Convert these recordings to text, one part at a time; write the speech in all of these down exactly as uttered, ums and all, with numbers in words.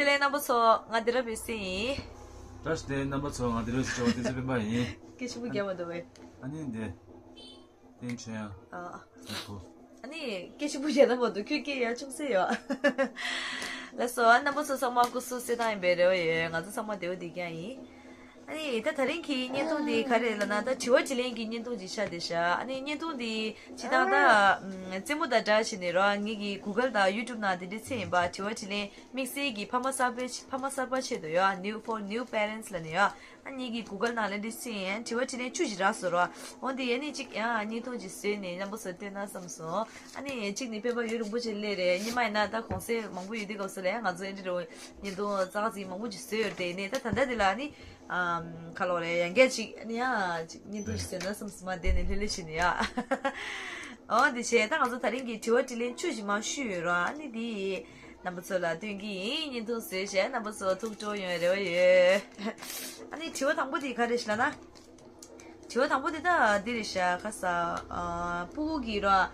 ལགས་རྣམ་པ་ཚོ། ང་འདི་ར་བེ་སི་ཡིན། བཀྲ་ཤིས་བདེ་ལེགས་རྣམ་པ་ཚོ། ང་འདི་ར་བེ་སི་ཆེ་བ་བསྟན་འཛིན་སྤེན་པ་ཡིན། སྐད་ཆེན་པོ་རྒྱབ་མ་འདུག་བས། ཨ་ནི་འདི། བསྟན་ཆོས་དབྱངས། ཨ། ཨ་ནི་སྐད་ཆེན་པོ་རྒྱག་ན་མ་འདུག་ཁྱོད་སྐད་ཡར་ཆུང་ས་ཡོད། ལགས་སོ། ཨ། རྣམ་པ་ཚོ་ཚང་མ་སྐུ་གཟུགས་གསལ་ཐང་ཡིན་པའི་རེ་བ་ཡོད། ང་ཚོ་ཚང་མ་བདེ་པོ་བདེ་རྐྱང་ཡིན། ཨ་ནི་ད་དེ་རིང་གི་བརྙན་ཐུང་འདི་ག་རེ་ལབ་ན། ད་དྲི་བ་དྲིས་ལན་གྱི་བརྙན་ཐུང་ཅིག་ཆགས་བསྡད་ཤག་ཨ་ནི་བརྙན་ཐུང་འདི་སྤྱིར་བཏང་ད་ཨམ་རྩེད་མོ་དང་འདྲ་བྱས་ནས་རོ། ངེད་ཀྱི་གུ་གལ་དང་ཡུ་ཊུབ་ནང་དེ་འདྲའི་ཚིག་ཡིན་པ། དྲི་བ་དྲིས་ལན་དམིགས་བསལ་གྱི་ཕ་མ་གསར་པའི་ཕ་མ་གསར་པ་ཆེད་དུ་ཡོད། New, for new parents ལབ་ནས་ཡོད། ཨ་ངེད་ཀྱི་གུ་གལ་ནང་ལ་འདི་ཚིག་ཡིན། དྲི་བ་དྲིས་ལན་བཅུ་ཞིག་རག་སོང་རོ། འོ་འདི་ཡ་ནི་གཅིག་ཡང་བརྙན་ཐུང་ཅིག་བཟོས་ནས་རྣམ་པ་ཚོར་སྟོན་ན་བསམ་སོང་། ཨ་ནི་གཅིག་ནི་སྤེན་པ་ཡུན་རིང་པོ་ཅིག་སླེབས་རེད། སྔོན་མ་ཡིན་ན་ད་གུང་སེང་མང་པོ་ཡོད་དུས་སྐབས་སུ་ལ་ཡང་ང་ཚོ་ཨེ་འདྲ་རེད། བརྙན་ཐུང་ཙག་ཙིག་མང་པོ་ཅིག་བཟོས་ཡོད་རེད་དེ། ནས་ད་ད་ལྟ་འདི་ལ་ནི་ཨམ་ག་ལོ་རེད། ཡང་བསྐྱར་ཅིག་ཨ་ནི་ཡང་ཅིག་བརྙན་ཐུང་ཞིག་བཟོས་ན་བསམ་སོང་། མ་བསྡད་ནས་ལྷོད་ལྷོད་བྱས་ནས་ཡ། འོ་འདི་བྱས། ད་ང་ཚོ་དེ་རིང་གི་དྲི་བ་དྲིས་ལན་བཅུ་ཞིག་མར་ཞུས་ཡོད་རོ། ཨ་ནི་འདི་རྣམ་པ་ཚོ་ལ་སྟོན་གྱི་ཡིན། བརྙན་ཐུང་བཟོས་བྱས་རྣམ་པ་ཚོ་ཐུགས་སྤྲོ་ཡོང་བའི་རེ་བ་ཡོད། ཨ་ནི་དྲི་བ་དང་པོ་འདི་ག་རེ་ཞིག་ལབ་ན། དྲི་བ་དང་པོ་འདི་ད་འདི་རེད་ཤག་ཁ་ས། ཨ། སྤུ་གུ་གི་རོ།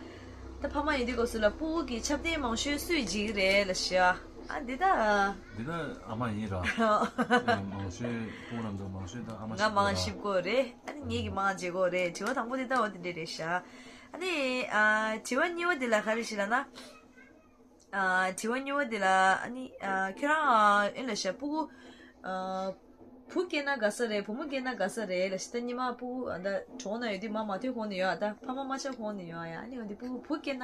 ད་ཕ་མ་ཡིན་དུས་སྐབས་སུ་ལ་སྤུ་གུ་གི་ཁྱབ་གདལ་མང་ཤོས་སུས་འཇིགས་རེད་ལབ་ཤག་ཨ་འདི་ད། འདི་ད་ཨ་མ་ཡིན་ར། མང་ཤོས་སྤུ་གུ་རྣམས་དང་མང་ཤོས་ད་ཨ་མ་ང་ཤེས་མང་ཤེས་གོ་རེད། ཨ་ནི་ངེད་ཀྱི་མང་བརྗེད་གོ་རེད། དྲི་བ་དང་པོ་འདི་ད་འོ་འདི་འདྲ་རེད་ཤག་ཨ་ནི་ཨ་དྲི་བ་གཉིས་པ་འདི་ལ་ག་རེ་ཞིག་ལབ་ན། ཨ་དྲི་བ་གཉིས་པ་འདི་ལ་ཨ་ནི་ཨ་ཁྱོད་རང་ཨ་ཨེ་ལ་ཤ་སྤུ་གུ་ཨ་བུ་སྐྱེས་ན་དགའ་ས་རེད། བུ་མོ་སྐྱེས་ན་དགའ་ས་རེད་ལ་ཤ། ད་སྔོན་མ་སྤུ་གུ་ཨ་ད་གྲོངས་ན་ཡོད་དུས་མ་མ་ཐོན་གོང་ནས་ཡོད། ཨ་ད་ཕ་མ་མ་ཆགས་གོང་ནས་ཡོད། ཨ་ཡ་ཨ་ནི་འོ་འདི་སྤུ་གུ་བུ་སྐྱེས་ན་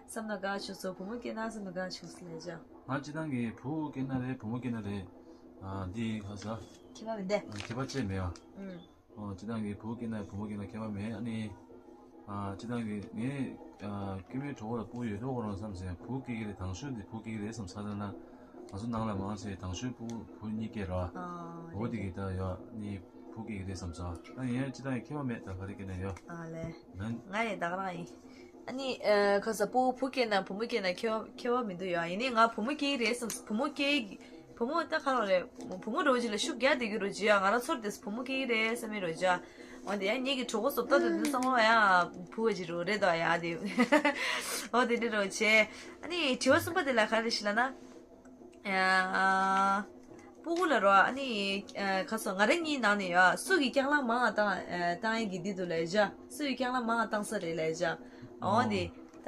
བསམ་ན་དགའ་བྱུང་སོང་། བུ་མོ་སྐྱེས་ན་བསམ་ན་དགའ་བྱུང་སོང་ལས་ཅག་ང་སྤྱིར་བཏང་གི་བུ་སྐྱེས་ན་རེད། བུ་མོ་སྐྱེས་ན་རེད། ཨ་འདི་ཁ་ས་ཁྱད་པར་མི་འདུག་ཁྱད་པར་ཅི་མེད་ཨ། ཨུམ། ཨོ། སྤྱིར་བཏང་གི་བུ་སྐྱེས་ན་བུ་མོ་སྐྱེས་ན་ཁྱད་པར་མེད། ཨ་ནི། ཨ། སྤྱིར་བཏང་གི་ངས། ཨ། སྐྱེ་དམན་གྲོགས་པོ་ལ་སྤུ་གུ་ཡོད་དུས་ཁོ་རང་བསམ་ཟིན། བུ་སྐྱེ་གི་རེད། དང་ཤོས་འདི་བུ་སྐྱེ་གི་རེད་བསམ་ཚར་ན། ང་ཚོ་ནང་ལ་མང་ཆེ་དང་ཤོས་སྤུ་གུ་བུ་གཉིས་སྐྱེས་ར། ཨ། འོ་དེ་གི་ད་ཡོད་ནི་བུ་སྐྱེ་གི་རེད་བསམ་ཚར། ཨ་ཡིན་ཡང་སྤྱིར་བཏང་གི་ཁྱད་པར་མེད། ད་ག་རེ་སྐྱེས་ན་ཡོད། ཨ་ལས། མིན། ང་ཡི་ད་ག་རང་ཡིན། ཨ་ནི། ཨ། ཁ་ས་སྤུ་གུ་བུ་སྐྱེས་ན་བུ་མོ་སྐྱེས་ན་ཁྱད་པར་ཁྱད་པར་མི་འདུག་ཡ། ཡིན་ནའི་ང་བུ་མོ་སྐྱེ་གི་རེད་བསམ། བུ་མོ་སྐྱེ་གི་བུ་མོ་ད་ག་རང་རེད། བུ་མོ་རོ་ཅི་ལ་ཤུགས་རྒྱག་བསྡད་ཀྱི་རོ་ཅི་ཡ། ང་རང་ཚོར་དེ་བུ་མོ་སྐྱེ་གི་རེད་བསམ་མི་རོ་ཅི་ཡ། འོ་དེ་ཡ་ངེད་ཀྱི་གྲོགས་པོ་བཟོ་ལྟ་དང་དེ་ཚང་མ་ཡ་བུ་བ་ཅི་རོ་རེད་དོ་ཡ་དེ། འོ་དེ་འདྲ་རོ་ཆེ། ཨ་ནི་དྲི་བ་གསུམ་པ་དེ་ལ་ག་རེ་ཞིག་ལབ་ན། ཡ། སྤུ་གུ་ལ་རོ། ཨ་ནི་ཁ་སོ་ང་རང་གཉིས་ནང་ནས་ཡ་སུ་གི་རྐྱང་ལག་མང་ང་བཏང་བཏང་ཡ་གི་འདི་འདུག་ལབ་ཡ། སུ་གི་རྐྱང་ལག་མང་ང་བཏང་ས་རེད་ལབ་ཡ། འོ་དེ། ད་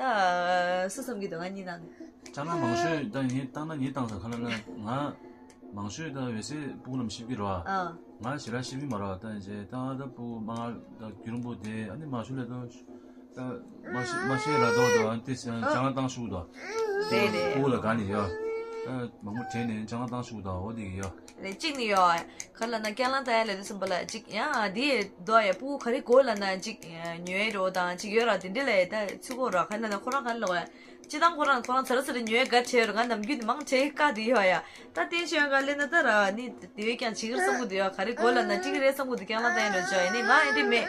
སུ་བསམ་གྱི་འདུག་ང་གཉིས་ནང་ནས། ཅང་ན་མང་ཤོས་ད་ངས་བཏང་ན་ངས་བཏང་ས་ག་ལ་ན་ང་མང་ཤོས་ད་འོད་ཟེར་སྤུ་གུ་ལམ་ཤེས་ཀྱི་རོ། ཨ། ང་ཞེ་དྲག་ཤེས་ཀྱི་མ་རོ། ད་རྗེས་ད་ད་སྤུ་གུ་མ་ད་རྒྱུན་རིང་པོ་དེ་ཨ་ནི་མ་ཤོས་ལ་ད་ད་མ་ཤེས་མ་ཤེས་ར་དོ་དོ་ཨ་ནི་དེ་ཅང་ན་བཏང་ཤུགས་དོ། རེད་རེད། སྤུ་གུ་ལ་དགའ་ནི་ཡོད། ད་མང་པོ་དྲན་ནས་ཅང་ན་བཏང་ཤུགས་དོ། འོ་དེ་གི་ཡོད། རེད། གཅིག་ནི་ཡོད། ག་ལ་ན་རྐྱང་ལག་བཏང་ཡ་ལ་དུས་ཙམ་པ་ལ་གཅིག་ཡང་འདི་རྡོ་ཡ་སྤུ་གུ་ག་རེ་དགོས་ལབ་ན་གཅིག་ཉོ་ཡ་རོ་དང་གཅིག་ཡོད་ར་དེ་འདྲ་ལ་ཡ་ད་ཚུགས་གོ་ར། ག་ལ་ན་ཁོ་རང་ག་ལ་ལོག་ཡ་སྤྱི་བཏང་ཁོ་རང་ཁོ་རང་ཚ་ར་ཚ་ར་ཉོ་ཡ་དགའ་བྱས་ར། ང་ནམ་རྒྱུན་ནི་མང་ཆེ་བཀག་དེ་ཡོད་ཡ། ད་བསྟན་ཆོས་ག་ལེ་ན་ད་ར་ནི་དེ་བས་ཀྱང་བྱེད་ཀྱི་རེད་བསམ་གི་འདུག་ཡ། ག་རེ་དགོས་ལབ་ན་གཅིག་རེད་བསམ་གི་འདུག་རྐྱང་ལག་བཏང་ཡ་རོ་ཅོ་ཡ་ནི་ང་ཡ་འདི་མེད།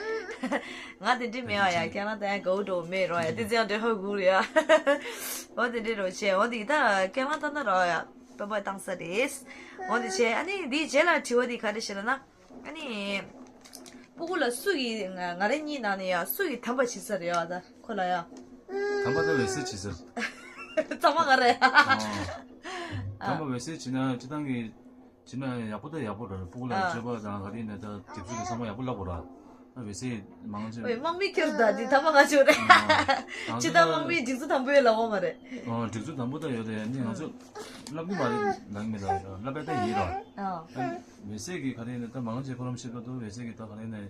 ང་དེ་འདྲ་མེད་ཡ། རྐྱང་ལག་བཏང་ཡ་དགའ་བོ་འགྲོ་མེད་རོ་ཡ། དེ་ཚེ་ཡང་འདྲ་ཧ་གོ་རེད་ཡ། འོ་དེ་འདྲ་རོ་ཆེ། འོ་དེ་ད་རྐྱང་ལག་བཏང་ན་རོ་ཡ། སྤེན་པ་བཏང་ས་རེད། འོ་དེ་བྱས། ཨ་ནི་འདིའི་རྗེས་ལ་དྲི་བ་འདི་ག་རེ་ཞིག་ལབ་ན། ཨ་ནི། སྤུ་གུ་ལ་སུ་ཡིས་ང་ང་རང་གཉིས་ནང་ནས་ཡ་སུ་ཡིས་དམ་པ་བྱེད་ས་རེད་ཡ། ད་ཁོ་ལ་ཡ། དམ་པ་དེ་འོད་ཟེར་བྱེད་ས། ཚང་མ་ང་རེད། ཨ། དམ་པ་འོད་ཟེར་བྱེད་ན་སྤྱིར་བཏང་གི་བྱེད་ན་ཡག་པོ་དང་ཡག་པོ་རེད། སྤུ་གུ་ལ་ཨ། སྤྱོད་པ་དང་ག་རེ་ཡིན་ན་ད་སྒྲིག་འཛུགས་ཀྱི་ཚང་མ་ཡག་པོ་ལབ་དགོས་ར། ཨ་འོད་ཟེར་མང་ཆེ། ཨོའི་དམག་མི་ཁྱེར་ད་འདི་དམ་པ་ང་ཆོ་རེད། ཨ། སྤྱིར་བཏང་དམག་མི་སྒྲིག་འཛུགས་དམ་པོ་ཡོད་ལབ་འོ་མ་རེད། ཨ། སྒྲིག་འཛུགས་དམ་པོ་ད་ཡོད་རེད། ནི་ང་ཚོ་ལབ་གི་མ་རེད་ལབ་གི་མེད་ད། ལབ་པ་ད་ཡིན་ར། ཨ། ཨ་འོད་ཟེར་གི་ག་རེ་ཡིན་ན་ད་མང་ཆེ་ཁོ་རང་ཤེས་པ་ད་འོད་ཟེར་གི་ད་ག་རེ་ཡིན་ན་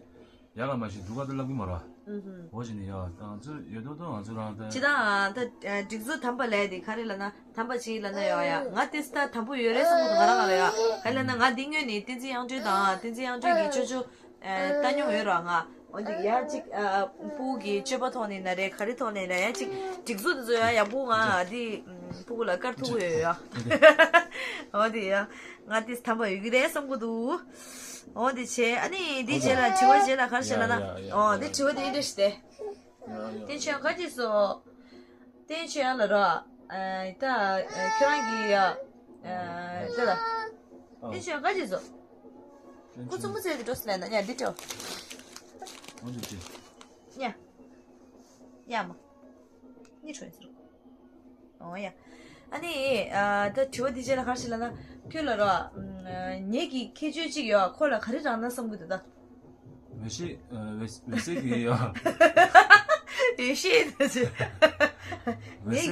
ཡག་ལ་མ་ཤེས་སྡུག་ག་ད་ལབ་གི་མ་ར། ཨུ་ཧུ། འོ་ཞིག་ནི་ཡ་ད་ང་ཚོ་ཡོད་དོ་དོ་ང་ཚོ་རང་ད། སྤྱིར་བཏང་ད་སྒྲིག་འཛུགས་དམ་པ་ལས་དེ་ག་རེ་ལབ་ན། དམ་པ་ཅིག་ལབ་ན་ཡོད་ཡ། ང་ཏིས་ད་དམ་པོ་ཡོད་རེད་བསམ་གི་འདུག་ང་རང་ང་ལ་ཡ། ག་ལབ་ན་ང་འདི་སྔོན་ནས་བསྟན་འཛིན་དབྱངས་སྒྲོན་དང་བསྟན་འཛིན་དབྱངས་སྒྲོན་གྱི་ཅོ་ཅོ། ཨ། ལྟ་མྱོང་ཡོད་ར་ང་། འོ་འདི་ཡ་གཅིག་ཨ། སྤུ་གུ་གི་སྤྱོད་པ་ཐོག་ནས་ན་རེད། ག་རེ་ཐོག་ནས་ན་ཡ་གཅིག་སྒྲིག་འཛུགས་དེ་ཚོ་ཡ་ཡག་པོ་ང་འདི་སྤུ་གུ་ལ་དཀར་ཐུག་གི་ཡོད་ཡ། འོ་འདི་ཡ། ང་ཏིས་དམ་པ་ཡོད་ཀྱི་རེད་བསམ་གི་འདུག་འོ་འདི་བྱས་ཨ་ནི་འདི་རྗེས་ལ་དྲི་བ་རྗེས་ལ་ག་རེ་བྱས་ལབ་ན། ཡ་ཡ་ཡ། འོ་འདི་དྲི་བ་འདི་འདྲ་ཞིག་སྟེ། བསྟན་ཆོས་དབྱངས་ག་ཅིག་བཟོ། བསྟན་ཆོས་དབྱངས་ལ་རོ། ཨ། ད་ཨ། ཁྱོད་རང་གི་ཡ། ཨ། ད་ལ། ཨ། བསྟན་ཆོས་དབྱངས་ག་ཅིག་བཟོ། བསྟན་ཁོ་ཆོས། ཚོ་མོ་ཚོས་དེ་འགྲོ་སི་ལན་ན་ཉ་འདི་སྤྲོ། འོ་འདི་སྤྲོ། ཉ། ཡ་མ། ཉི་ཁྲོན་ཟེར། འོ་ཡ། ཨ་ནི། ཨ། ད་དྲི་བ་འདི་རྗེས་ལ་ག་རེ་ཞིག་ལབ་ན། ཁྱོད་ལ་རོ། ངེད་ཀྱི་ཁྱད་ཆོས་གཅིག་ཡོད། ཁོ་ལ་ག་རེ་རག་ན་བསམ་གི་འདུག་ད། འོད་ཟེར། འོད་ཟེར་གྱི་ཡོད། འོད་ཟེར་ད་ཅི། འོད་ཟེར། ངེད་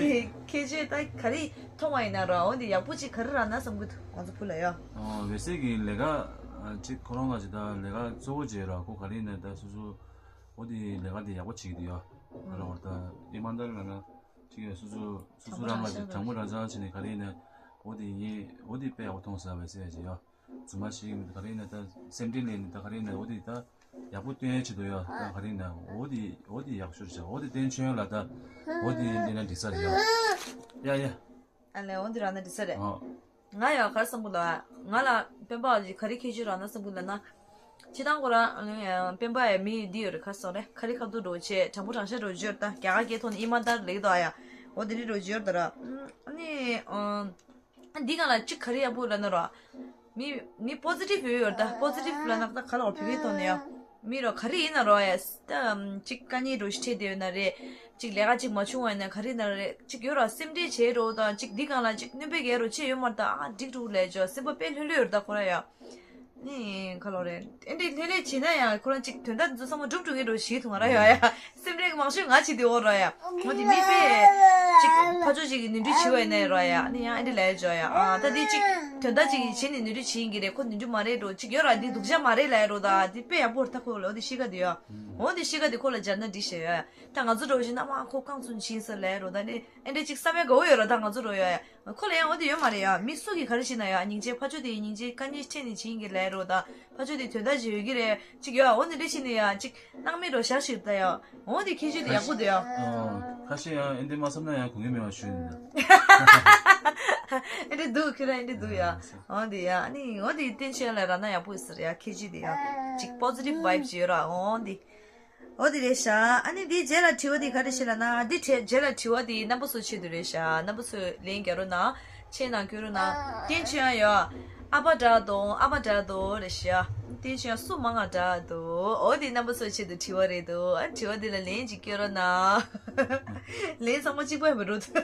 ཀྱི་ཁྱད་ཆོས་ད་ག་རེ་མཐོང་བ་ཡིན་ན་རོ། འོན་ཏེ་ཡག་པོ་གཅིག་ག་རེ་རག་ན་བསམ་གི་འདུག་ང་ཚོ་བུ་ལ་ཡོད། འོད་ཟེར་གྱི་ལས་ཀ་གཅིག་ཁོ་རང་ལ་ཅི་ད་ལས་ཀ་གཙོ་བོ་བྱས་ར་ཁོ་ག་རེ་ཡིན་ན་ད་སོ་སོ་འོ་དེ་ལས་ཀ་དེ་ཡག་པོ་བྱེད་ཀྱི་འདུག་ཡོད། ང་ལ་བར་ད་ཨི་མན་ད་ལ་ན། ཅིག་ཡོད་སོ་སོ་སོ་སོ་རང་ལ་ཅིག་དྲང་པོ་རང་བྱང་བྱས་ནས་ག་རེ་ཡིན་ན་འོ་དེ་ཡིན་འོ་དེ་དཔེ་ཡག་པོ་མཐོང་ས་བས་ཟེར་ཡ་ཅིག་ཡོད། རྫུན་མ་ཞིག་ག་རེ་ཡིན་ན་ད་སེམས་ཁྲལ་ལས་ནི་ད་ག་རེ་ཡིན་ན་འོ་དེ་ད་ཡག་པོ་སྟོན་ཡ་ཆེད་དུ་ཡོད། ད་ག་རེ་ཡིན་ན་འོ་དེ་འོ་དེ་ཡག་ཤོས་བྱ། འོ་དེ་བསྟན་ཆོས་ལ་ད་འོ་དེ་ཡིན་ན་འགྲིག་ས་རེད་ཡོད། ཡ་ཡ། ཨ་ལས་འོ་དེ་རང་ན་འགྲིག་ས་རེད། ཨོ། ང་ཡང་ག་རེ་བསམ་གི་ལ། ང་ལ་སྤེན་པ་གི་ག་རེ་ཁྱད་ཆོས་རག་ན་བསམ་གི་ལ་ན། སྤྱིར་བཏང་ཁོ་རང་སྤེན་པ་ཡ་མི་འདི་ཡོད་རེད། ག་རེ་ཟེར་རེད། ཁ་རི་ཁ་ཐུག་འགྲོ་བྱེད་དྲང་པོ་དྲང་བཞག་འགྲོ་བྱེད་ད་རྒྱ་གར་སྐད་ཐོག་ནས་ཨི་མན་ད་ལེགས་དོ་ཨ་ཡ། འོ་དེ་འདྲ་འགྲོ་བྱེད་ད་ར། ཨ་ནི་འདི་ག་ལ་གཅིག་ག་རེ་ཡག་པོ་ལ་ན་ར། མི་མི་པོ་ཟི་ཊིབ་ཡོད་ཡོད་ད། པོ་ཟི་ཊིབ་ལ་ན་ད་ག་ལ་བོད་པའི་ཐོག་ནས་ཡ། མི་རོ་ག་རེ་ཡིན་ན་རོ་ཡ། ད་གཅིག་དཀའ་ངལ་འགྲོ་ཞིག་འཕྲད་དེ་ཡོད་ན་རེད། གཅིག་ལས་ཀ་གཅིག་མ་བྱུང་བ་ཡིན་ན་ག་རེ་ཡིན་ན་རེད། གཅིག་ཡོད་ར་སེམས་ཁྲལ་བྱེད་རོགས་དང་གཅིག་འདི་གང་ལ་གཅིག་སྣོན་པ་རྒྱག་རོགས་བྱེད་ཡོད་མ་རེད་ད། ཨ་འགྲིག་འགྲུག་ལས་ཇོ་སེམས་པ་དཔེ་ལྷོད་ལྷོད་ཡོད་རེད་ད་ཁོ་ར་ཡ། ནི་ག་ལོ་རེད། ཨེ་འདྲས་ལྷོད་ལྷོད་བྱེད་ན་ཡང་ཁོ་རང་གཅིག་དོན་དག་འདི་ཚོ་ཚང་མ་འགྲུབ་འགྲོ་གི་རོ་ཞིག་ཐུང་ར་ཡོད་ཡ། སེམས་ཁྲལ་མང་ཤོས་ང་བྱེད་དེ་འོ་ར་ཡ། འོ་དེ་མི་དཔེ་གཅིག་ཕ་ཆོས་གཅིག་གི་ནི་འདྲི་བྱེད་བ་ཡིན་ན་ར་ཡ། ནི་ཡང་ཨེ་འདྲས་ལས་ཇོ་ཡ། ཨ་ད་འདི་གཅིག་དོན་དག་གཅིག་གི་བྱེད་ནི་ནི་འདྲི་བྱེད་ཡིན་གི་རེད། ཁོ་ནི་འདྲི་མ་རེད་འགྲོ་གཅིག་ཡོད་ར། འདི་སྡུག་ཅག་མ་རེད་ལས་རོ་ད། འདི་དཔེ་ཡག་པོ་ར་ད་ཁོ་ལ་འོ་དེ་ཤི་ཁ་དེ་ཡ། འོ་དེ་ཤི་ཁ་དེ་ཁོ་ལ་སྦྱར་ན་འགྲིག་ཤེས་ཡོད་ཡ། ད་ང་ཚོ་འགྲོ་བཞིན་ན་མ་ཁོ་རྐང་ཚུན་ཕྱིན་ས་ལས་རོ་ད་ནི་ཨེ་འདྲས་གཅིག་བསམ་ཡ་དགའ་བོ་ཡོད་ར་ད་ང་ཚོ་རོ་ཡོད་ཡ། ཁོ་ལ་ཡང་འོ་དེ་ཡོད་མ་རེད་ཡ། མི་སུ་གིས་ག་རེ་བྱེད་ན་ཡ་སྙིང་རྗེ་ཕ་ཆོས་དེ་སྙིང་རྗེ་དཀའ་ངལ་འཕྲད་ནས་བྱེད་ཡིན་གི་ལས་རོ་ད། ཕ་ཆོས་དེ་དོན་དག་ཅིག་ཡོད་གི་རེད་ཅིག་ཡོད། འོ་དེ་འདྲས་བྱེད་ནས་ཡ་ཅིག་སྣང་མེད་རོ་བཞག་ཞིག་ད་ཡ། འོ་དེ་ཁྱད་ཆོས་དེ་ཡག་པོ་འདུག་ཡ། ཨོ། ཁ་ཤས་ཡང་ཨེ་འདྲས་མ་བསམ་ན་ཡང་གོ་གི་མེད་པ་ཞུས་ནས། ཨེ་འདྲས་འདུག་ཁྱོད་རང་ཨེ་འདྲས་འདུག་ཡ། ཨོ་དེ་ཡ་ཨ་ནི་འོ་དེ་བསྟན་ཆོས་ལ་རག་ན་ཡག་པོ་ཡོད་ས་རེད་ཡ། ཁྱད་ཆོས་དེ་ཡ་ཅིག་པོ་ཟི་ཊིབ་བྷའིབ་ཅིག་ཡོད་ར། འོ་དེ། འོ་དེ་རེད་ཤག་ཨ་ནི་འདིའི་རྗེས་ལ་དྲི་བ་འདི་ག་རེ་ཞིག་ལབ་ན། འདི་དྲི་རྗེས་ལ་དྲི་བ་འདི་རྣམ་པ་ཚོའི་ཆེད་དུ་རེད་ཤག་རྣམ་པ་ཚོས་ལན་རྒྱག་རོགས་གནང་། མཆན་ནང་བཀོད་རོགས་གནང་། བསྟན་ཆོས་ཡང་ཡོད། ཨ་ཕ་འདྲ་དང་ཨ་མ་འདྲ་དང་རེད་ཤག་བསྟན་ཆོས་ཡང་སུ་མང་ང་འདྲ་དང་། འོ་དེ་རྣམ་པ་ཚོའི་ཆེད་དུ་དྲི་བ་རེད་འདུག་ཨ་དྲི་བ་འདི་ལ་ལན་ཅིག་བཀོད་རོགས་གནང་། ལན་ཚང་མ་གཅིག་པ་ཡིན་པ་རེད་འདུག་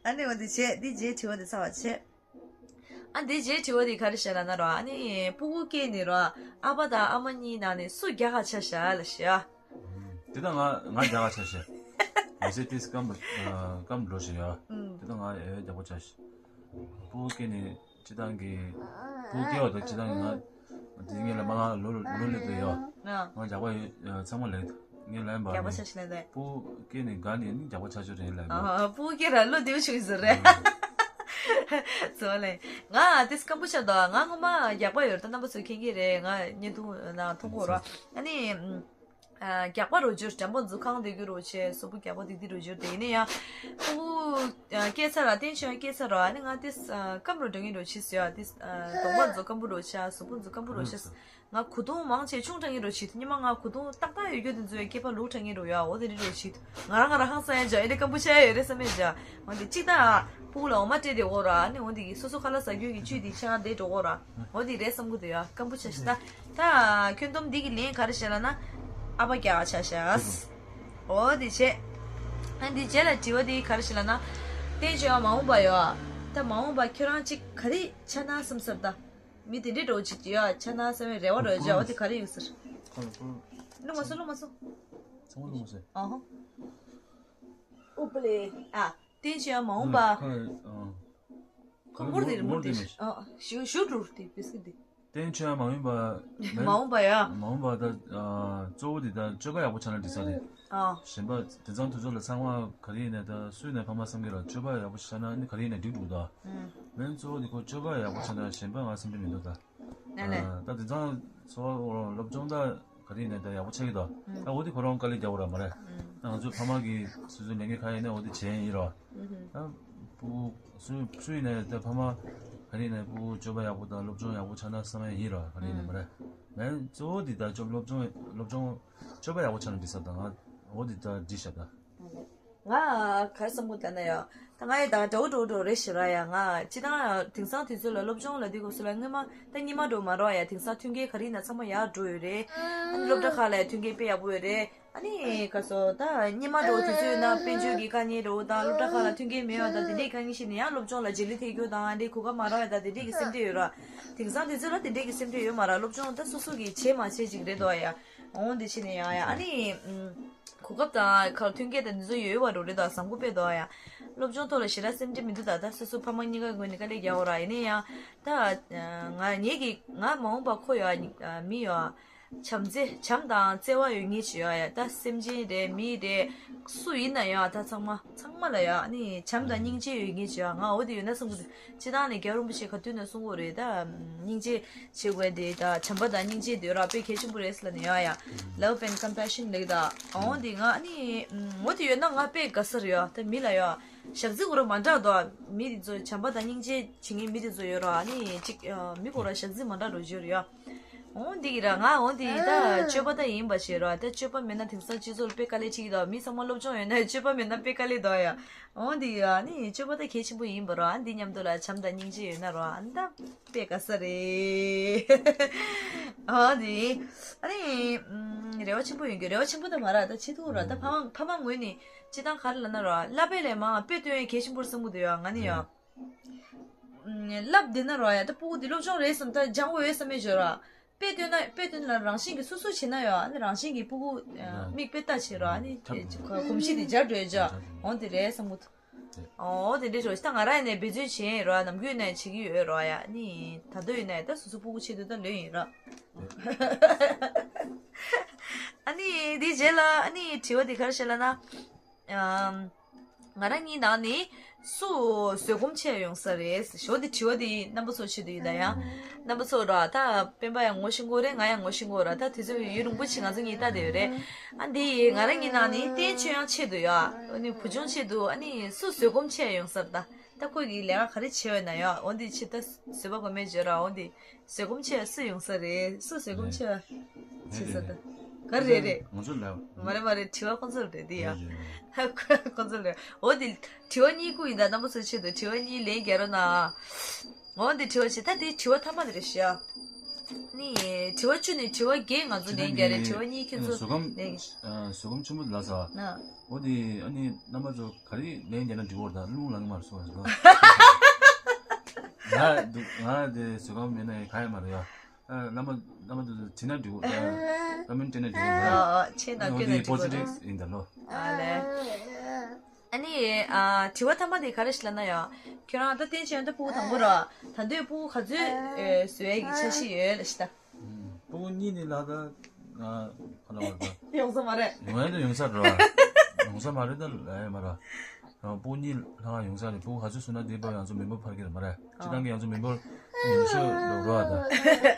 ཨ་ནི་འོ་དེ་བྱས་འདི་རྗེས་དྲི་བ་འདི་ཚར་བ་བྱས། ཨ་འདི་རྗེས་དྲི་བ་འདི་ག་རེ་བྱས་ལབ་ན་རོ། ཨ་ནི་སྤུ་གུ་སྐྱེས་ནས་རོ། ཨ་ཕ་དང་ཨ་མ་གཉིས་ནང་ནས་སུ་རྒྱགས་ཁ་ཆགས་ཤག་ལབ་ཤག་དེ་ད་ང་ང་རྒྱགས་ཁ་ཆགས་ཤག་འོད་ཟེར་ཏིས་སྐམ་པོ་སྐམ་འགྲོ་ཞིག་ཡ། དེ་ད་ང་ཨེ་རྒྱགས་པོ་ཆགས་ཤག་སྤུ་གུ་སྐྱེས་ནས་སྤྱི་བཏང་གི་སྤུ་གུ་སྐྱེ་བ་དང་སྤྱི་བཏང་གི་ང་དེ་ངས་ལ་མ་ང་ལོ་ལོ་ལེགས་དུ་ཡ། ང་རྒྱགས་པ་ཡོད་ཚང་མ་ལེགས་དུ། ངས་ལན་པ་རྒྱགས་པ་ནི་ཆ་ཤི་ལན་དེ། སྤུ་གུ་སྐྱེས་ནས་དགའ་ནས་ནི་རྒྱགས་པ་ཆ་ཆོ་རེད་ལན་པ། ཨ་སྤུ་གུ་སྐྱེས་ར་བློ་བདེ་བོ་བྱུང་ཟེར་རེད། ཚོ་ལེ། ང་དེ་སྐམ་པོ་ཆགས་འདུག་ང་ངོ་མ་རྒྱགས་པ་ཡོད་རེད་ད། རྣམ་པ་ཚོས་མཁྱེན་གྱི་རེད། ང་བརྙན་ཐུང་ནང་མཐོང་གོ་ར། ཨ་ནི་རྒྱགས་པ་རོ་བཅུར་འགྲམ་པ་འཛུ་གང་བསྡད་རྒྱུ་རོ་ཆེ། གཟུགས་པོ་རྒྱགས་པ་དེ་དེ་རོ་བཅུར་དེ་ཡིན་ན་ཡང་། སྤུ་གུ་སྐྱེས་ཚར་ར་བསྟན་ཆོས་སྐྱེས་ཚར་ར། ཨ་ནི་ང་དེ་སྐམ་རོ་འགྲོ་ངེས་རོ་ཆེ་ཟེར་ཡ་དེ། གདོང་པ་འཛུ་སྐམ་པོ་རོ་ཆེ་གཟུགས་པོ་འཛུ་སྐམ་པོ་རོ་ཆེ། ང་གོས་ཐུང་མང་ཆེ་ཆུང་དྲགས་ངེས་རོ་བྱེད། ཉི་མ་ང་གོས་ཐུང་ཏག་ཏག་ཡོད་རྒྱུ་དེ་ཚོའི་སྐེད་པ་ལུག་དྲགས་ངེས་རོ་ཡ། འོ་དེ་འདྲ་རོ་བྱེད། ང་རང་ང་རང་ཧང་སང་ཡ་ཇ་ཨེ་འདྲ་སྐམ་པོ་ཆགས་ཡ་ཡོད་རེད་བསམ་མེད་ཇ། འོ་དེ་གཅིག་ད་སྤུ་གུ་ལ་འོ་མ་སྤྲད་དེ་འོ་ར། ཨ་ནི་འོ་དེ་གི་སོ་སོ་ཁ་ལག་ཟ་རྒྱུ་གི་བཅུད་དེ་ཆགས་བསྡད་འགྲོ་འོ་ར། འོ་དེ་རེད་བསམ་གི་འདུག་ཡ། སྐམ་པོ་ཆགས་ཤི་ད། ད་ཁྱོན་བསྡོམས་འདི་གི་ལན་ག་རེ་བྱས་ལབ་ན། ཨ་ཕ་རྒྱགས་ཆགས་ཤག་འོ་དེ་བྱས། ཨ་འདི་རྗེས་ལ་དྲི་བ་འདི་ག་རེ་བྱས་ལབ་ན། བསྟན་ཆོས་མ་འོངས་པ་ཡོད། ད་མ་འོངས་པ་ཁྱོད་རང་གཅིག་ག་རེ་ཆགས་ན་བསམ་སོང་ད། མི་དེ་འདྲའི་འགྲོ་ཅིག་ཡོད་ཆ་ན་བསམ་པའི་རེ་བ་རོ་བྱ་བ་དེ་ག་རེ་ཡོད་ཟེར། ཁ་ལ་ཁོ། རླུང་མ་སོ་རླུང་མ་སོ། ཚང་མ་རླུང་མ་སོ། ཨ་ཧོ། ཨུ་པ་ལེ། ཨ། བསྟན་ཆོས་མ་འོངས་པ། ཁ་ལ་ཨ། ཁོ་མུར་དེ་མུར་དེ་མི་ཤི། ཨ། ཞུ་ཞུ་འགྲུར་དེ་བི་སི་ཀི་དེ། བསྟན་ཆོས་མ་འོངས་པ། མ་འོངས་པ་ཡ། མ་འོངས་པ་ད་ཨ། གཙོ་བོ་དེ་ད་སྤྱོད་པ་ཡག་པོ་ཆགས་ན་འགྲིག་ས་རེད། ཨ། གཞན་པ་དེང་སང་དུས་ཚོད་ལ་ཚང་མ་ག་རེ་ཡིན་ན་ད་སུ་ཡིན་ན་ཕ་མ་བསམ་གི་ལ་སྤྱོད་པ་ཡག་པོ་ཆགས་ན་ནི་ག་རེ་ཡིན་ན་འགྲིག་འདུག་ད། ཨུམ། ལན་གཙོ་བོ་དེ་ཁོ་སྤྱོད་པ་ཡག་པོ་ཆགས་ན་གཞན་པ་ང་སེམས་ཁྲལ་མི་འདུག་ད། ཨ་ལེ། ད་དེང་སང་འཚོ་བ་སློབ་སྦྱོང་ད་ག་རེ་ཡིན་ན་ད་ཡག་པོ་ཆགས་ཀྱི་འདུག་ད་འོ་དེ་ཁོ་རང་དཀའ་ལས་རྒྱག་དགོས་ར་མ་རེད། ད་ང་ཚོའི་ཕ་མ་གིས་སོ་སོའི་ལས་འགན་ག་ཡིན་ན་འོ་དེ་བྱས་ཡིན་ར། ད་སྤུ་སུ་སུ་ཡིན་ན་ད་ཕ་མ་ག་རེ་ཡིན་ན་སྤུ་སྤྱོད་པ་ཡག་པོ་དང་སློབ་སྦྱོང་ཡག་པོ་ཆགས་ན་བསམ་ཡ་ཡིན་ར་ག་རེ་ཡིན་ན་མ་རེད། ལན་གཙོ་བོ་དེ་ད་སྤྱོད་སློབ་སྦྱོང་སློབ་སྦྱོང་སྤྱོད་པ་ཡག་པོ་ཆགས་ན་འགྲིག་ས་ད་ང་འོ་དེ་ད་འགྲིག་ཤག་ད། ང་ག་རེ་བསམ་གྱི་འདུག་ལབ་ན་ཡ། ད་ང་ཡི་ད་འདྲ་བོ་འདྲ་བོ་འདྲ་བོ་རེད་ཤག་ར་ཡ། ང་སྤྱིར་བཏང་དེང་སང་དུས་ཚོད་ལ་སློབ་སྦྱོང་ལབ་དུས་སྐབས་སུ་ལ་སྔོན་མ་ད་སྔོན་མ་འདྲ་བོ་མ་རེད་ཡ། དེང་སང་མཐུན་རྐྱེན་ག་རེ་ཡིན་ན་ཚང་མ་ཡར་འགྲོ་ཡོད་རེད། ཨ་ནི་སློབ་གྲྭ་ཁག་ལ་མཐུན་རྐྱེན་དཔེ་ཡག་པོ་ཡོད་རེད། ཨ་ནི་ག་སོ་ད་སྔོན་མ་འདྲ་བོ་དུས་ཚོད་ཡིན་ན་དཔལ་འབྱོར་གྱི་དཀའ་ངལ་འདྲ་བོ་དང་སློབ་གྲྭ་ཁག་ལ་མཐུན་རྐྱེན་མེད་པ་དང་དེ་འདྲའི་དཀའ་ངལ་ཞིག་ནས་ཡང་སློབ་སྦྱོང་ལ་རྗེས་ལུས་ཐེབས་རྒྱུ་དང་ཨ་འདྲའི་གོ་སྐབས་མ་རག་པ་དང་དེ་འདྲའི་གི་སེམས་ཁྲལ་ཡོད་ར། དེང་སང་དུས་ཚོད་ལ་དེ་འདྲའི་གི་སེམས་ཁྲལ་ཡོད་མ་ར། སློབ་སྦྱོང་ད་སོ་སོ་གི་བྱེད་མ་བྱེད་ཅིག་རེད་འདུག་ཡ། འོང་དེ་ཕྱིན་ནས་ཡང་ཡ་ཨ་ནི། གོ་སྐབས་དང་ཁ་མཐུན་རྐྱེན་དང་འདི་ཚོ་ཡོད་པ་རུ་རེད་དོ་བསམ་གྱི་དཔེ་འདུག་ཡ། སློབ་སྦྱོང་ཐོག་ལ་ཞེ་དྲག་སེམས་ཁྲལ་མི་འདུག་ད་ལྟ་སོ་སོ་ཕ་མ་གཉིས་ཀ་ངོས་ནས་དཀའ་ལས་རྒྱག་འོ་ར། ཡིན་ནའི་ཡང་ད་ང་ངེད་ཀྱི་ང་མ་འོངས་པ་ཁོ་ཡོད་མི་ཡོད་བྱམས་བརྩེ་བྱམས་དང་བརྩེ་བ་ཡོད་མཁན་ཅིག་ཡོད་ཡ། ད་སེམས་ཅན་རེད་མི་རེད་སུ་ཡིན་ན་ཡང་ད་ཚང་མ་ཚང་མ་ལ་ཡ་ཨ་ནི་བྱམས་དང་སྙིང་རྗེ་ཡོད་མཁན་ཅིག་ཡོད། ང་འོ་དེ་ཡོད་ན་བསམ་གྱི་འདུག་སྤྱིར་བཏང་ནས་རྒྱལ་བ་རིན་པོ་ཆེ་ག་དུས་ནས་གསུང་གི་རེད་ད། སྙིང་རྗེ་བྱེད་དགོས་དེ་ད་བྱམས་པ་དང་སྙིང་རྗེ་དེ་ར་དཔེ་གལ་ཆེན་པོ་རེད་ཟེར་ལབ་ནས་ཡ་ཡ། Love and compassion ལབ་ད། འོ་དེ་ང་ཨ་ནི་འོ་དེ་ཡོད་ན་ང་དཔེ་དགའ་ས་རེད་ཡ། ད་མི་ལ་ཡ་ཞག་རྩི་གོ་ར་མ་འདྲ་དོ། མི་དེ་ཚོ་བྱམས་པ་དང་སྙིང་རྗེ་བྱེད་མཁན་མི་དེ་ཚོ་ཡོད་ར། ཨ་ནི་ཅིག་མི་གོ་ར་ཞག་རྩི་མ་འདྲ་འགྲོ་རྒྱུ་རེད་ཡ། འོ་འདི་གི་ར་ང་འོ་འདི་ད་སྤྱོད་པ་ད་ཡིན་པ་བྱེད་ར། ད་སྤྱོད་པ་མེད་ན་དེང་སང་སྤྱི་ཚོགས་ལ་དཔེ་དཀའ་ལས་འཕྲད་ཀྱི་འདུག་མི་ཚང་མ་སློབ་སྦྱོང་ཡོད་ན་སྤྱོད་པ་མེད་ན་དཔེ་དཀའ་ལས་འདུག་ཡ། འོ་འདི་ཡ་ནི་སྤྱོད་པ་ད་གལ་ཆེན་པོ་ཡིན་པ་ར། འདི་མཉམ་དུ་ལ་བྱམས་དང་སྙིང་རྗེ་ཡོད་ན་ར་ཨ་ནི་ད་དཔེ་དགའ་ས་རེད། འོ་འདི་ཨ་ནི་རེ་བ་ཆེན་པོ་ཡོད་རྒྱུ་རེ་བ་ཆེན་པོ་ད་མ་ར། ད་ཆེ་ཐུག་ར། ད་ཕ་མ་ཕ་མ་ངོས་ནས་སྤྱིར་བཏང་ག་རེ་ལབ་ན་ར་བསླབ་པ་ལས་མང་དཔེ་སྟོན་ཡ་གལ་ཆེན་པོ་རེད་བསམ་གྱི་འདུག་ཡ། ང་ནི་ཡ། བསླབ་བསྡད་ན་ར་ཡ་ད་སྤུ་གུ་འདི་སློབ་སྦྱོང་རེད་བསམ་ད་སྦྱང་དགོས་ཡོད་བསམ་མེད་བརྗོད་ར། དཔེ་སྟོན་ན་དཔེ་སྟོན་ལ་རང་བཞིན་གྱིས་སུ་སུ་བྱེད་ན་ཡོད་ཨ་ནི་རང་བཞིན་གྱིས་སྤུ་གུ་མིག་དཔེ་ལྟ་བྱེད་ར། ཨ་ནི་གོམས་གཤིས་དེ་འཇགས་འགྲོ་ཡ་འཇགས་འོང་དེ་རེད་བསམ་གྱི་འདུག་འོ་དེ་འདྲའི་འགྲོ་ད་ང་ར་ཡིན་ནའི་འབད་བརྩོན་བྱེད་ཡིན་ར། ནམ་རྒྱུན་ནས་བྱེད་ཀྱི་ཡོད་ར་ཡ། ཨ་ནི་ད་དུང་ཡིན་ནའི་ད་སོ་སོ་སྤུ་གུ་ཆེད་དུ་ད་ལོས་ཡིན་ར། ཨ་ནི་དེའི་རྗེས་ལ་ཨ་ནི་དྲི་བ་དེ་ག་རེ་བྱས་ལབ་ན། ཨམ། ང་རང་གཉིས་ནང་ནས་སུ་བཟོད་སྒོམ་ཆེ་ཡོང་ས་རེད་ཞོ། འདི་དྲི་བ་འདི་རྣམ་པ་ཚོ་ཆེད་དུ་ཡིན་ད་ཡང་། རྣམ་པ་ཚོ་ར་ད་སྤེན་པ་ཡང་ངོ་ཤེས་ཀྱི་ཡོད་རེད། ང་ཡང་ངོ་ཤེས་ཀྱི་ཡོད་ར། ད་དུས་ཚོད་ཡུན་རིང་པོ་ཞིག་ང་ཚོ་གཉིས་ལྟ་བསྡད་ཡོད་རེད། ཨ་འདི་ཡིས་ང་རང་གཉིས་ནང་ནས་བསྟན་ཆོས་དབྱངས་ཆེད་དུ་ཡ། ཨ་ནི་བུ་ཆུང་ཆེད་དུ་ཨ་ནི་སུ་བཟོད་སྒོམ་ཆེ་ཡོང་ས་རེད་ད། ད་ཁོས་ཀྱི་ལས་ཀ་ག་རེ་བྱས་ཡོད་ན་ཡ། འོ་འདི་ཆེད་ད་བཟོད་པ་སྒོམ་མེད་བརྗོད་ར་འོ་འདི། བཟོད་སྒོམ་ཆེ་བ་སུ་ཡོང་ས་རེད། སུ་བཟོད་སྒོམ་ཆེ་བ་བྱེད་ས་ད། ག་རེ་རེད། ང་ཚོ་ལ། མ་རེད་མ་རེད། དྲི་བ་ཁོང་ཚོར་རེད་འདི་ཡ། རེད་རེད། ཁོང་ཚོར་རེད། འོ་འདི་དྲི་བ་གཉིས་ཀུན་ཡིན་ད། རྣམ་པ་ཚོའི་ཆེད་དུ་དྲི་བ་གཉིས་ལན་རྒྱག་རོགས་གནང་། འོ་འདི་དྲི་བ་བྱེད་ད། འདི་དྲི་བ་ཐ་མ་དེ་རེད་ཤག་ནི་དྲི་བ་བཅུ་ནས་དྲི་བ་བརྒྱད་ང་ཚོ་ལན་རྒྱག་རེད། དྲི་བ་གཉིས་ཁྱེད་ཚོ་བཟོད་སྒོམ་ལན། བཟོད་སྒོམ་ཆེན་པོ་ལ་ས། ན། འོ་འདི་ཨ་ནི་རྣམ་པ་ཚོ་ག་རེ་ལན་རྒྱག་ན་འགྲིག་གི་རེད་ད། རླུང་ལངས་མ་རེད་སོ་ཟེར་ལོ། ང་འདུག་ང་དེ་བཟོད་སྒོམ་མེད་ན་ག་ཡང་མ་རེད་ཡ། ཨ་རྣམ་པ་རྣམ་པ་ཚོ་དྲིས་ན་འགྲིག་གི་རེད། ཀོ་མེན་ཊི་བྲིས་ན་འགྲིག་གི་རེད། ཨ་ཨ་ཆེ་ན་ཨ་འོ་ཁྱོད་ན་འདི་འགྲིག་པོ་ཟི་ཊིབ་ཡིན་ད་ལོ། ཨ་ལེ། ཨ་ནི་ཨ་དྲི་བ་ཐ་མ་དེ་ག་རེ་ཞིག་ལབ་ན་ཡ། ཁྱོད་རང་ད་བསྟན་ཆོས་ད་སྤུ་གུ་དང་པོ་ར། ད་དུང་སྤུ་གུ་ག་ཚོད་ཨེ་བཟོ་ཡས་ཀྱི་འཆར་གཞི་ཡོད་ལབ་ཤི་ད། སྤུ་གུ་གཉིས་ནི་ལ་ད་ང་ཁ་ལ་བར་ད། ཡོང་ས་མ་རེད། ཡོང་ཡ་ད་ཡོང་ས་རེད་བ། ཡོང་ས་མ་རེད་ད་ལ་ཡ་མ་ར། སྤུ་གུ་གཉིས་ལྷག་ཡོང་ས་རེད། སྤུ་གུ་ག་ཚོད་བཟོ་ན་དེ་བར་ང་ཚོ་མི་འབོར་འཕར་གྱི་རེད་མ་རེད། སྤྱི་བཏང་གི་ང་ཚོ་མི་འབོར་ཡོང་ཤོས་འགྲོ་རོགས་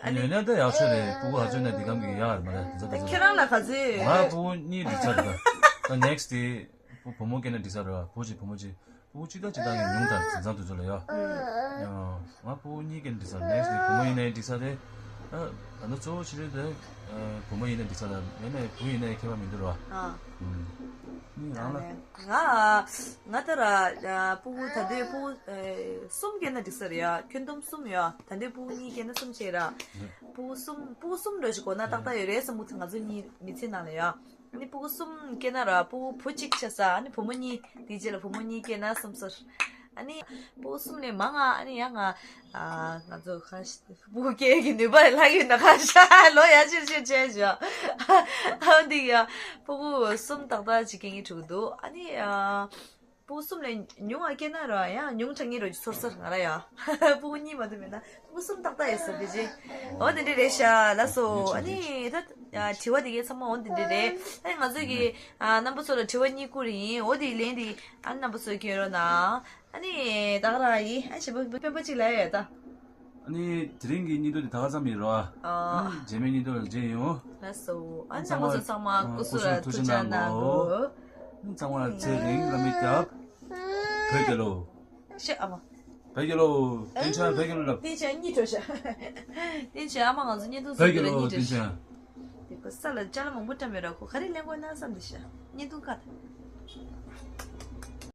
ད། ཡོད་ན་ད་ཡག་ཤོས་རེད། སྤུ་གུ་ག་ཚོད་ན་དེ་གམ་གི་ཡག་རེད་མ་རེད། དེ་ཚོ་དེ་ཚོ་ཁྱེད་རང་ལ་ག་ཚོད་ཡོད། ང་སྤུ་གུ་གཉིས་འགྲིག་ཚར་རེད་ད། ད་ནེག་སི་ཊི་དེ་བུ་བུ་མོ་སྐྱེས་ན་འགྲིག་ཚར་རེད་བ། བུ་གཅིག་བུ་མོ་གཅིག་སྤུ་གུ་གཅིག་དང་གཅིག་དང་གི་ཉུང་དྲགས་དེང་སང་དུས་ཚོད་ལ་ཡ། ཡང་ང་སྤུ་གུ་གཉིས་སྐྱེས་ན་འགྲིག་ས་རེད། ནེག་སི་ཊི་བུ་མོ་ཡིན་ན་ཡང་འགྲིག་ས་རེད། ཨ་ད་ལྟ་གཙོ་བོ་ཆེ་རེད་དེ། ཨ་བུ་མོ་ཡིན་ན་འགྲིག་ས་རེད། ཡིན་ནའི་བུ་ཡིན་ན་ཡང་ཁྱད་པར་མི་འདུག་ར། ཨ་ནི་རང་ལ། ང་ང་ད་ར་ཨ་སྤུ་གུ་ད་ལྟའི་སྤུ་གུ་ཨ་གསུམ་སྐྱེས་ན་འགྲིག་ས་རེད་ཡ། ཁྱོན་བསྡོམས་གསུམ་ཡ། ད་ལྟའི་སྤུ་གུ་གཉིས་སྐྱེས་ན་གསུམ་བྱས་ར། སྤུ་གུ་གསུམ་སྤུ་གུ་གསུམ་འདྲ་ཞིག་དགོས་ན་ཏག་ཏག་ཡོད་རེད་བསམ་གྱི་འདུག་ང་ཚོ་གཉིས་མི་ཚེ་ནང་ལ་ཡ། ཨ་ནི་སྤུ་གུ་གསུམ་སྐྱེས་ན་ར་སྤུ་གུ་བུ་གཅིག་ཆགས་ས། ཨ་ནི་བུ་མོ་གཉིས། དེའི་རྗེས་ལ་བུ་མོ་གཉིས་སྐྱེས་ན་གསུམ་ཚར། ཨ་ནི་སྤུ་གུ་གསུམ་ལས་མང་ང་ཨ་ནི་ཡང་ང་ཨ་ང་ཚོ་ཁ་ཤས་སྤུ་གུ་སྐྱེ་ཡས་ཀྱི་ནུས་པ་ལྷག་ཡོད་ན་ཁ་ཤས་ལོ་ཡ་ཕྱིར་ཕྱིར་བྱས་བཞག་ཨ་འདི་ཡ་སྤུ་གུ་གསུམ་ཏག་ཏག་ཅིག་སྐྱེ་ངེས་འགྲོ་གི་འདུག་ཨ་ནི་ཨ་སྤུ་གུ་གསུམ་ལས་ཉུང་བ་སྐྱེས་ན་ར་ཡང་ཉུང་དྲགས་ངེས་རོ་ཚོར་ཚར་ང་ར་ཡ། སྤུ་གུ་གཉིས་མ་གཏོགས་མེད་ན། སྤུ་གུ་གསུམ་ཏག་ཏག་ཡོད་ས་དེ་རྗེས། འོ་དེ་འདྲ་རེད་ཤག་ལགས་སོ། ཨ་ནི་ད་དྲི་བ་དེ་གའི་ཚང་མ་འོ་དེ་འདྲ་རེད། ཨ་ནི་ང་ཚོ་གི་ཨ་རྣམ་པ་ཚོ་ལ་དྲི་བ་གཉིས་བསྐུར་ཡིན། འོ་དེ་ལན་དེ་ཨ་ནི་རྣམ་པ་ཚོས་སྐྱོན་རོགས་གནང་། ཨ་ནི་ད་ག་རང་ཡིན། ཨ་ཞེ་པོ་སྤེན་པ་གཅིག་ལ་ཡོད་ད། ཨ་ནི་དེ་རིང་གི་སྙིང་སྟོབས་དེ་ད་ག་ཙམ་ཡིན་རོགས། ཨ་ཨ་ནི་རྗེས་མའི་སྙིང་སྟོབས་ལ་མཇལ་ཡོང་། ལགས་སོ། ཨ་ནི་རྣམ་པ་ཚོ་ཚང་མ་སྐུ་གཟུགས་ལ་ཐུགས་ཅག་གནང་དགོས། ཚང་མ་ལ་ཚེ་རིང་བླ་མའི་སྐྱབས། བོད་རྒྱལ་ལོ། ཤེས་ཨ་མ། བོད་རྒྱལ་ལོ། བསྟན་ཆོས་བོད་རྒྱལ་ལོ་ལབ། བསྟན་ཆོས་གཉིད་བྲོ་ཤག་བསྟན་ཆོས་ཨ་མ་ང་ཚོ་བརྙན་ཐུང་བཟོ་རྒྱུ་ལ་གཉིད་བྲོ་ཤག་བོད་རྒྱལ་ལོ་བསྟན་ཆོས། དེ་ཁོ་ས་ལ་ཅ་ལག་མང་པོ་བཀྲམ་ཡོད་ར། ཁོ་ག་རེ་ལེན་དགོས་ན་བསམ་བསྡད་ཤག་བརྙན་ཐུང་ཁ།